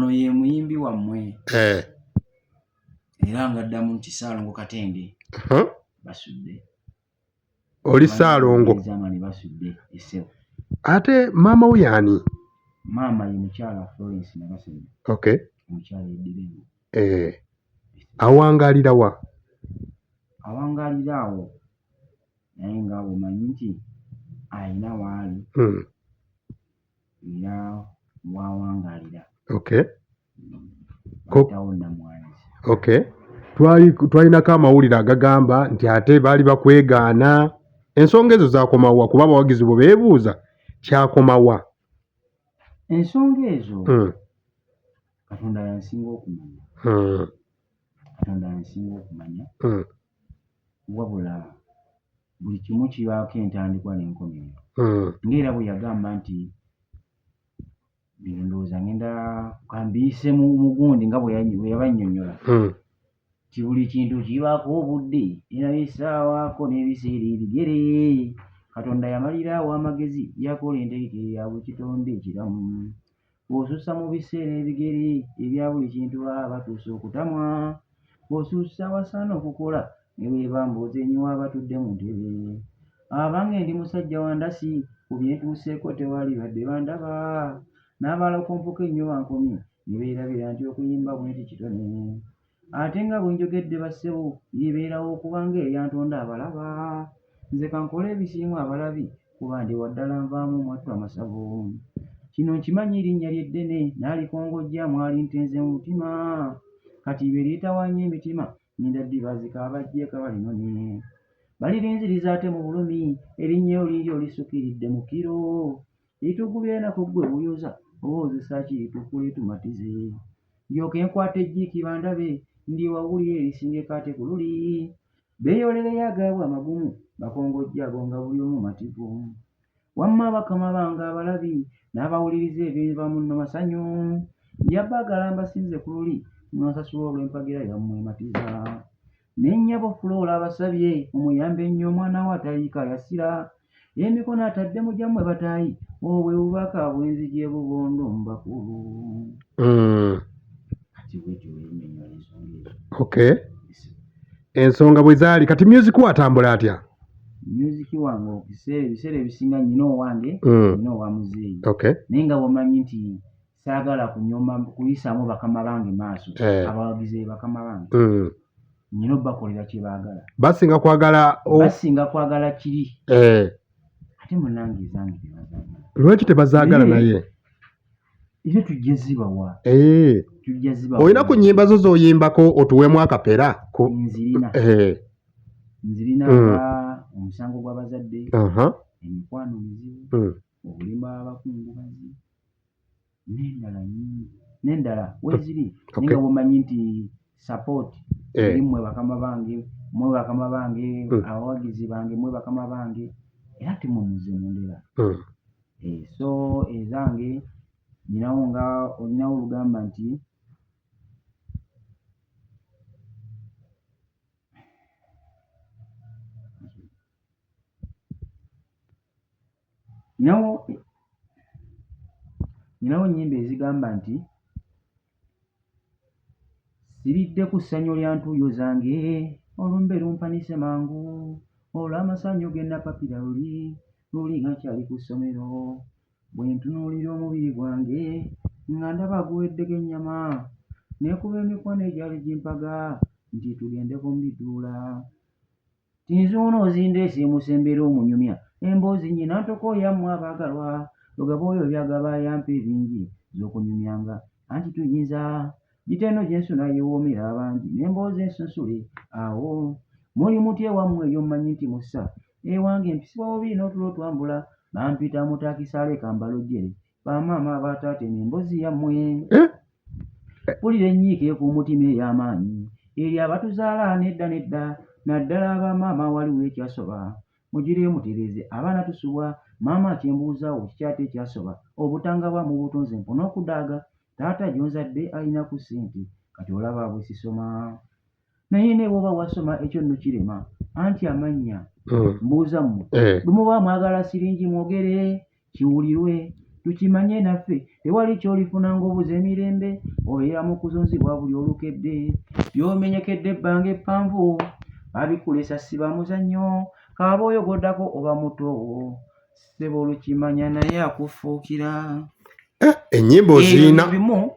Ono ye muyimbi wammwe. Eh. Era nga addamu nti Ssaalongo Katende. Basudde. Oli Ssaalongo. Zamani basudde essebo. Ate maama wo y'ani? Maama ye mukyala Florence Nabasajja. Okay. Omukyala yeddira engo. Eh. Awangaalira wa? Awangaalira awo naye nga bw'omanyi nti alina waali. Era w'awangaalira. Okay. Bayitawo Namwanzi. Okay. Twali twalinako amawulire agagamba nti ate baali bakwegaana. Ensonga ezo zaakoma wa? Kuba abawagizi bo beebuuza kyakoma wa? Ensonga ezo Katonda y'ansinga okumanya. Katonda y'ansinga okumanya. Wabula buli kimu kibaako entandikwa n'enkomerero. Ng'era bwe yagamba nti bino ndowooza ngenda kambiyise mu mugundi nga bwe yabannyonnyola nti buli kintu kibaako obudde era essaawaako n'ebiseera ebigere. Katonda yamaliraawo amagezi yakola entegeka eya buli kitonde ekiramu. Bw'osussa mu biseera ebigere ebya buli kintu baba batuuse okutamwa. Bw'osussa wasaana okukola ne bw'eba mboozi enyiwa abatudde mu ntebe. Abange ndi musajja wa ndasi ku bye ntuuseeko tewali badde bandaba. N'abalokompoka ennyo bankomye ne beerabira nti okuyimba bwenti kitone. Ate nga bwe njogedde bassebo biribeerawo kubanga eyantonda abalaba. Nze kankole ebisiimwa abalabi kuba ndi wa ddala nvaamu mwattu amasavu. Kino nkimanyi erinnya lye ddene naalikongojja mwalintenze mu mutima. Kati be litawaanya emitima ngenda ddibaazika abajjeeko abalinone. Balirinziriza ate mu bulumi erinnya olingi olisukiridde mu kkiro. Litugubya enaku ggwe buyoza oba ozesa ki litukule tumatize. Ndyoke nkwate ejjiiki bandabe ndi wawulire erisingeko ate ku luli. Beeyolereyo agaabwe amagumu bakongojje ago nga buli omu mumativu. Wamma bakama bange abalabi n'abawuliriza ebiva mu nno masanyu. Nja baagala mbasinze ku luli mwansasula olw'empagira yammwe ematiza. Ne nnyabo Flora abasabye mumuyambe nnyo omwana we ataliiko ayasira. Emikono atadde mu gyammwe bataayi obwo bwe bubaka bwe nzigya e Bubondo mu bakulu. Kati bwetyo bwe nnyonnyola ensonga ezo. Okay. Ensonga bwe zaali kati music wo atambula atya? Music wange ekiseera ebiseera ebisinga nnyina owange nnyina owa muzeeyi. Okay. Naye nga bw'omanyi nti saagala kunyooma kuyisaamu bakama bange maaso abawagizi be bakama bange nnyina obbakolera kye baagala. Basinga kwagala basinga kwagala kiri. Ate munnange ezange tebazaagala. Lwaki tebazaagala naye? Era tujja zibawa. Tujja zibawa. Olina ku nnyimba zo z'oyimbako otuweemu akapera? Nzirina. Nzirina nga omusango gw'abazadde, emikwano mizibu, obulimba bw'abakungubazi n'endala nnyingi n'endala weeziri naye nga bw'omanyi nti support eri mmwe bakama bange, mmwe bakama bange, abawagizi bange mmwe bakama bange era ate mmwe muzze mundera. So ezange nninawo nga olinawo olugamba nti Nninawo ennyimba ezigamba nti siridde ku ssanyu lya ntuuyo zange olumbe lumpanise mangu olw'amasanyu ge napapira luli luli nga nkyali ku ssomero bwe ntunuulira omubiri gwange nga ndaba guweddeko ennyama neekuba emikwano egyali gimpaga nti tugendeko mu biduula. Nti nzuuno zindeese musembere omunyumya emboozi nnyina ntoko yammwe abaagalwa lugaba oyo by'agaba yampa ebingi z'okunyumyanga anti tuyinza gita eno gye nsula yeewoomera abangi n'emboozi ensunsule awo muli mutya ewammwe eyo mmanyi nti mussa ewange mpisibwa bubi n'otulo twambula bampita mutakisa aleka mbalojjere Bamaama ba taata eno embozi yammwe. Eh? Mpulira ennyiike ku mutima ey'amaanyi eri abatuzaala nedda nedda naddala bamaama waliwo ekyasoba mugire mutereeze abaana tusubwa maama kye mbuuza awo kiki ate ekyasoba obutangabwa mu buto nze mpone okudaaga taata gy'onzadde alina ku ssente kati olaba bwe sisoma Naye nebwoba wasoma ekyo nno kirema anti amannya mbuuza mmwe bwemuba mwagala siringi mwogere kiwulirwe Tukimanye naffe tewali ky'olifuna ng'obuza emirembe, obeera mu kuzunzibwa buli olukedde. By'omenyekedde ebbanga eppanvu babikulesa siba muzannyo, kaaba oyogoddako oba muto ssebo olukimanya naye akufuukira. Eh, ennyimba ozirina bimu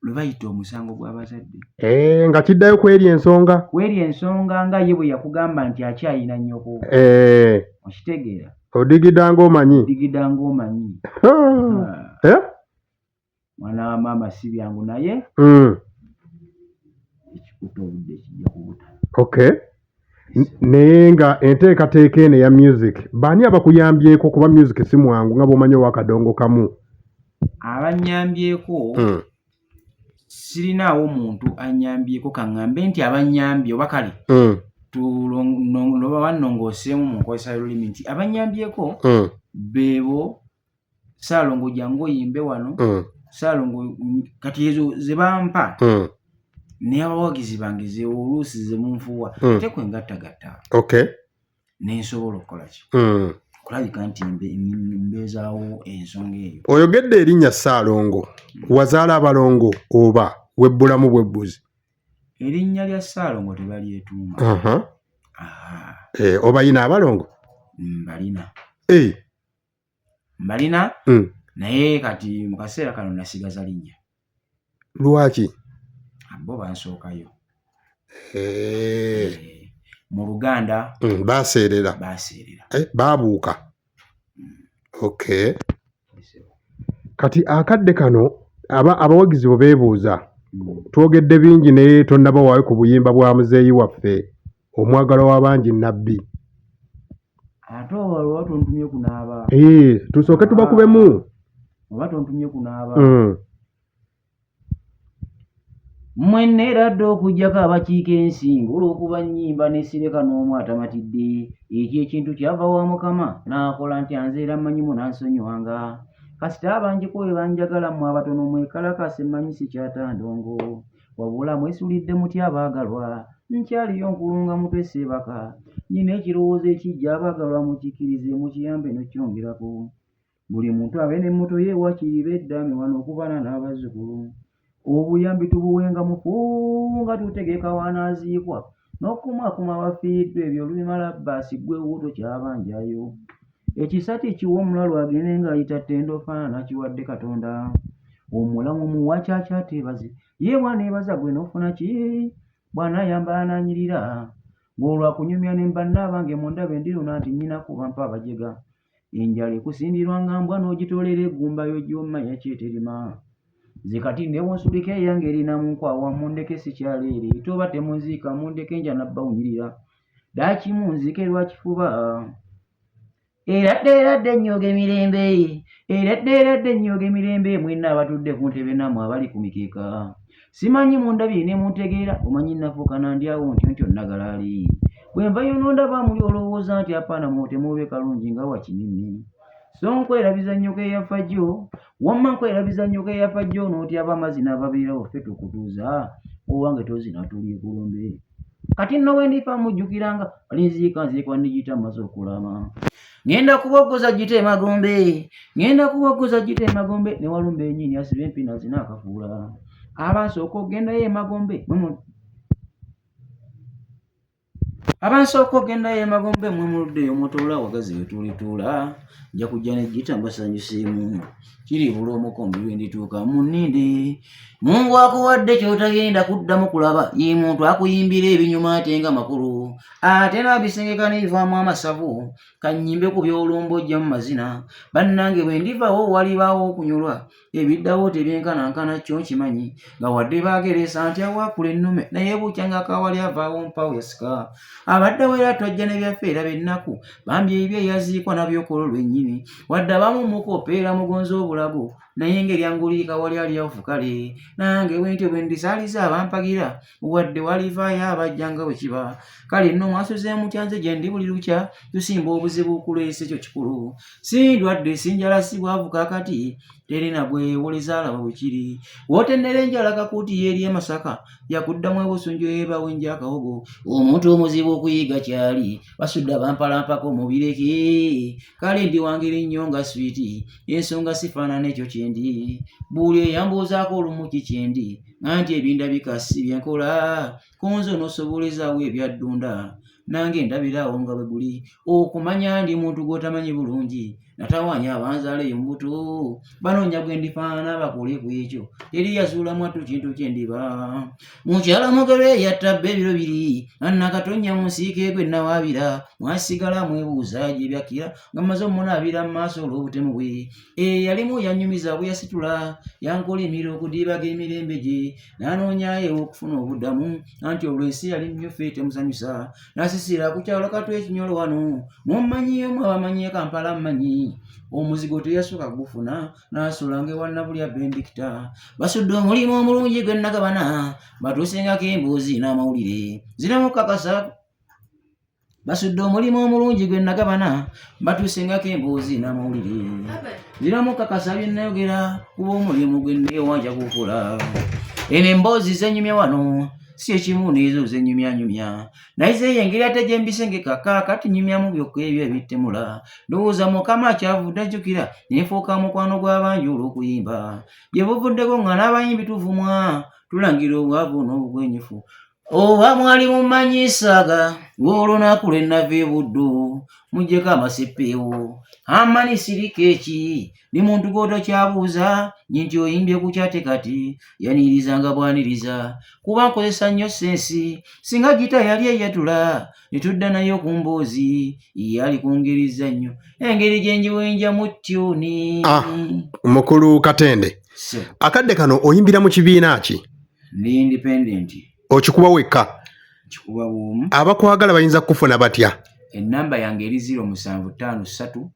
lwe bayita omusango gw'abazadde. Eh, nga kiddayo kweri ensonga. Kweri ensonga nga ye bwe yakugamba nti akyayina nnyoko. Eh. Okitegeera. Odigida ng'omanyi. Odigida ng'omanyi. Eh? Mwana wa maama si byangu naye. Ekikuta obudde kijja kubuta. Okay. Naye nga enteekateeka eno eya music baani abakuyambyeko kuba music si mwangu nga bw'omanyi ow'akadongo kamu? Abannyambyeko sirinaawo muntu annyambyeko kaŋŋambe nti abannyambye oba kale oba bannongooseemu mu nkozesa y'olulimi nti abannyambyeko beebo Ssaalongo jangu oyimbe wano Ssaalongo kati ezo ze bampa n'abawagizi bange ze oluusi ze munfuuwa ate kwe ngattagatta ne nsobola okukola ki okulabika nti mbeezaawo ensonga eyo. Oyogedde erinnya Ssaalongo, wazaala abalongo oba webbulamu bwebbuzi? Erinnya lya Ssaalongo tebalyetuuma. Eh, obayina abalongo? Mbalina. Eh. Mbalina naye kati mu kaseera kano nasigaza linnya. Lwaki? Bo bansookayo. Eh. Eh, mu Luganda Baaseerera. Baaseerera. Eh, baabuuka. Okay. Kati akadde kano abawagizi bo beebuuza twogedde bingi naye tonnabawaayo ku buyimba bwa muzeeyi waffe omwagalwa w'abangi Nabbi. Ate oba tontumye kunaaba. Eh, tusooke tubakubemu. Oba tontumye kunaaba. Mmwe nneeradde okuggyako abakiika ensingo olw'okuba nnyimba ne sireka n'omu atamatidde. Ekyo ekintu kyava wa Mukama n'akola ntya nze era mmanyi munansonyiwanga. Kasita abangiko bwe banjagala mmwe abatono mwekalakaase mmanyi sikyata ndongo. Wabula mwesulidde mutya abaagalwa? Nkyaliyo nkulunga mutwe seebaka. Nnina ekirowoozo ekijja abaagalwa mukikkirize mukiyambe n'okyongerako. Buli muntu abe n'emmoto ye waakiri beddaame wano okubaana n'abazzukulu. Obuyambi tubuwenga mufu nga tutegeka w'anaaziikwa n'okukumaakuma abafiiriddwa ebyo olubimala bbaasi ggwe wuwo tokyabanjayo. Ekisa kikiwa omulalu agende ng'ayita ttendo ofaanana kiwadde Katonda. Omulamu omuwa kyakyateebaze ye bw'aneebaza gwe n'ofuna ki? Bw'anaayambala n'anyirira ng'olwo akunyumya ne banne abange mundabe ndiruna nti nnyina kuba mpa abajega. Enjala ekusindirwa nga mbwa n'ogitoolera eggumba yo gy'omanya kyeterima. Nze kati ne bw'onsulika eyange erina mu nkwawa mundeke sikyaleere toba temunziika mundeke nja nabbawunyirira. Ddaaki munziike lwa kifuba. Eradde eradde ennyogo emirembe eradde eradde ennyogo emirembe mwenna abatudde ku ntebe nammwe abali ku mikeeka. Simanyi mundabye ne muntegeera omanyi nafuuka nandyawo ntyo ntyo nagalaali. Bwe nvayo n'ondaba muli olowooza nti apaana mwo temuube kalungi nga wakimimmi. So nkwerabiza nnyoko eyafa jjo wamma nkwerabiza nnyoko eyafa jjo n'otyaba amazzi n'ababeerawo ffe tukutuuza owange tozina tuli kulumbe. Kati nno bwe ndifa mujjukiranga alinziika nziikwa ndigita mmaze okulama. Ngenda kuboggoza gita emagombe ngenda kuboggoza gita emagombe ne walumba ennyini asiba empina zina akafuula. Abansooka okugendayo emagombe abansooka okugendayo emagombe mwe muluddeyo mutoola wagazi we tulituula nja kujja ne gita mbasanyuseemu kiribula omukombi lwe ndituuka munninde. Mungu akuwadde ky'otagenda kuddamu kulaba ye muntu akuyimbira ebinyuma ate nga makulu ate n'abisengeka n'ebivaamu amasavu kannyimbe ku by'olumbojja mu mazina bannange bwe ndivawo walibaawo okunyolwa ebiddawo tebyenkanankana kyo nkimanyi nga wadde baagereesa nti awaakula ennume naye bukya nga akawali avaawo mpawo yasika abaddawo era twajja ne byaffe era bennaku bambi ebyo eyaziikwa nabyokola lwennyini wadde abamu mukopeera mugonza obulamu. bulago naye ng'eryanguliika wali alyavu kale nange bwentyo bwe ndisaaliza abampagira wadde walivaayo abajja nga bwe kiba kale nno mwasuze mutya nze gye ndi buli lukya tusimba obuzibu okuleesa ekyo kikulu si ndwadde si njala si bwavu kaakati teri na gwewoleza alaba bwe kiri wotennera enjala kakuuti yeeri e Masaka yakuddamu ebusunju ebawenja akawogo omuntu omuzibu okuyiga kyali basudde abampalampako mubireke kale ndi wangeri nnyo nga swiiti ensonga sifaanana ekyo kyendi buli eyambuuzaako olumu ki kyendi anti ebindabika si byenkola kunze onosobolezaawo ebyaddunda nange ndabiraawo nga bwe guli okumanya ndi muntu gw'otamanyi bulungi natawaanya abanzaala eyo mubuto banoonya gwe ndifaanana bakole ku ekyo teri yazuula mwattu kintu kye ndiba mukyala mugerwe yatta bba ebiro biri annakatonya mu nsiike gwe nawaabira mwasigala mwebuuza gye byakkira nga mmaze omunaabira mu maaso olw'obutemu bwe eyalimu yanyumiza bwe yasitula yankolimira okudiibaga emirembe gye n'anoonyayo ew'okufuna obuddamu anti olwo ensi yali mmyufu etemusanyusa nasisira ku kyalo katwa ekinyolo wano mummanyiyo mwe abamanyi e Kampala mmanyi omuzigo teyasooka kugufuna n'asulanga ewa Nabulya Bendikita basudde omulimu omulungi gwe nagabana batuusengako emboozi n'amawulire ziramu kakasa basudde omulimu omulungi gwe nagabana batuusengako emboozi n'amawulire ziramu kakasa bye nayogera kuba omulimu gwe neewanja gukola eno emboozi zenyumya wano si ekimu n'ezo zenyumyanyumya naye zeeyo engeri ate gye mbisengeka kaakati nyumyamu byokka ebyo ebittemula ndowooza mukama akyavudde ajjukira ne nfuuka mukwano gw'abangi olw'okuyimba gye buvuddeko nga n'abayimbi tuvumwa tulangira obwavu n'obugwenyufu oba mwali mumanyi saaga lw'olunaku lwe nava e Buddu muggyeko amaseppeewo amani sirika eki ndi muntu gw'otokyabuuza nti oyimbye ku kyate kati yaniriza nga bwaniriza kuba nkozesa nnyo sensi singa gita yali eyatula ne tudda nayo ku mboozi ye alikungirizza nnyo engeri gye ngiwenjamu tyuni ah, mukulu Katende akadde kano oyimbira mu kibiina ki? Ndi independent. Okikuba wekka? Nkikuba bwomu. Abakwagala bayinza kukufuna batya? Ennamba yange eri 0753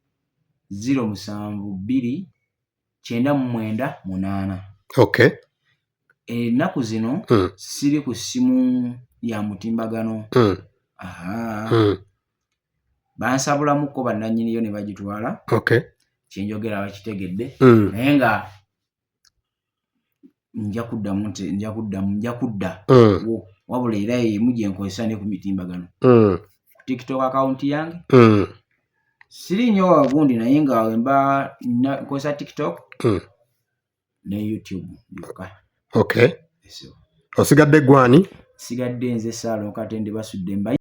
072 998. Okay. Ennaku zino siri ku ssimu ya mutimbagano. Aha. Bansabulamuko bannannyiniyo ne bagitwala. Okay. Kyenjogera bakitegedde. Naye nga nja kuddamu nti nja kuddamu nja kudda wo wabula era emu gye nkozesa ne ku mitimbagano ku TikTok account yange siri nnyo wagundi naye nga wemba nkozesa TikTok ne YouTube byokka. Okay. Osigadde gwani? Sigadde nze Ssaalongo Katende Basudde mba.